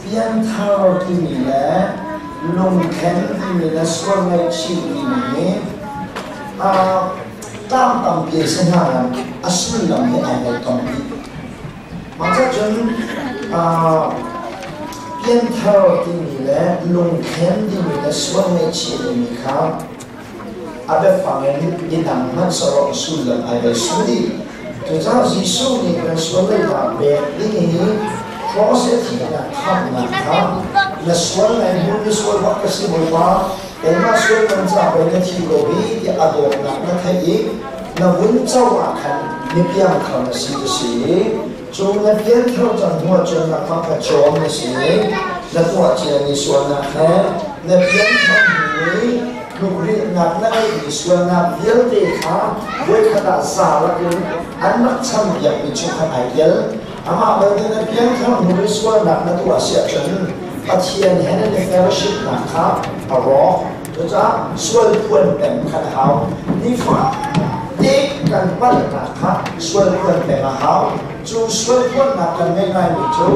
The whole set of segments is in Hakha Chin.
Pianthar timi le lungkhen timi le sual ngaihchih timi hi tlang tampi a si hna nain a sullam hi ai lo tampi. Mah cun pianthar timi le lungkhen timi le sual ngaihchih timi kha a biafang in i dang hmanh sawh sullam ai bei su dih. Cucaah Jesuh nih kan sual leinak pek ding hi cross i thihnak khamhnak kha na sual ngai hmun ni sual bak ka si Bawipa, keimah sual man ca pei na thi ko hi tiah a dawtnak na theih i na vun co ah khan mi piangthar na si ti si. Cu na pianthar cang hnu ahcun nangmah kha cawm na si i na tuah ciami sualnak he na pianthar hnu i tlukrilhnak na ngeihmi sualnak vialte kha voikhat ah za lakin an rak champiakmi chung khan ai tel. Amah belte na pianthar hnu i sualnak na tuah si ahcun Pathian he nan i fellowshipnak kha a rawk. Cucaah sual phuan peng kha na hau. Nifa te kan palhnak kha sual phuan peng a hau. Cu sual phuannak kan ngeih ngaimi cu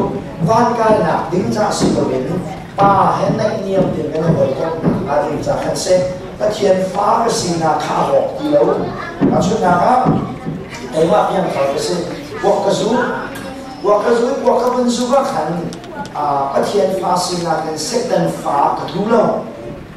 van kainak ding ca si loin pa he naihniam ding kan i hawikomhnak hnga ding ca khan si. Pathian fa ka sinak kha a rawk ti lo. Tahchunhnak ah, keimah piangthar ka si. Kuak ka zu. Kuak ka zu i kuak ka vun zu ah khan Pathian fa sinak in Satan fa ka tlu lo.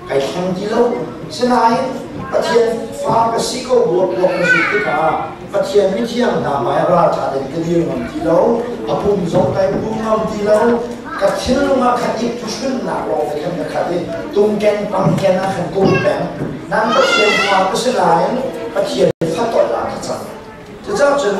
Kai thleng ti lo. Sinain Pathian fa ka si ko buak buak ka zut tikah Pathian mithiang hna hmai ralṭha tein ka dir ngam ti lo. A pum zong kai pum ngam ti lo. Ka thinlung ah khan i phuhrunnak lawng te khan ka khat i tungken pangken ah khan ka um peng. Nan Pathian fa ka si nain Pathian fatawlh ah ka cang. Cucaah cun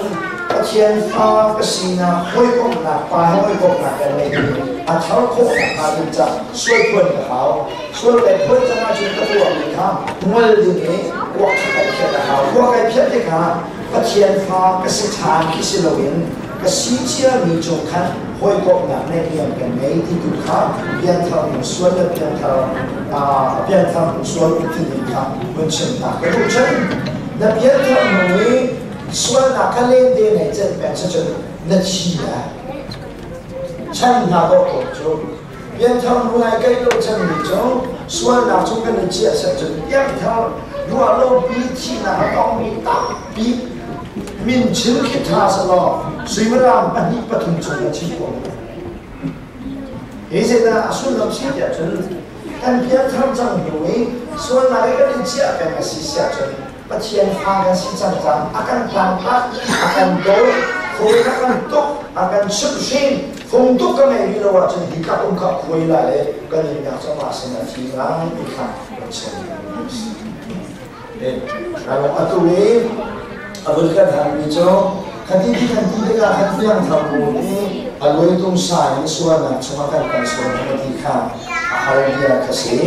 Pathian fa ka sinak hawikomhnak, pa he hawikomhnak kan ngeih i a thar khawh nakhnga ding cah sual phuan ka hau. Sual kai phuan cang ahcun ka tuahmi kha ngol ding i kuak kha kai phiat a hau. Kuak kai phiat tikah Pathian fa ka si ṭhan khi si loin ka si ciami cung khan hawikomhnak naihniam kan ngei ti tu kha pianthar hnu sual le pianthar pianthar hnu sual timi kha hun chim hna ka duh. Cun na pianthar hnu i sualnak kha lente nei cen peng sicun na thi lai. Chan hna dawh ko cu pianthar hnu ai kai lo chanmi cu sualnak chung kan i chiah set cun pianthar ruah lo pi thihnak a tongmi tampi min chim khi ṭha selaw suimilam pahnih pathum chung na chim ko. Hi zeidah a sullam si tiah cun kan pianthar cang hnu i sualnak i kan i chiah peng a si siah cun Pathian fa kan si cang cang a kan tlangtlak, a kan dawi, khuai a kan tuk, a kan chimhhrin. Fung tuk ka ngei rih lo ahcun hi ka um kha khuai lai le kan innak cu amah sin a thi lai ti kha kan chim. Atu i a vun kan halmi cu khati ti kan ti tikah khan fiangthar bu nih a luaitung sa in sualnak chungah kan kal sual hna ti kha a hal bia kha si.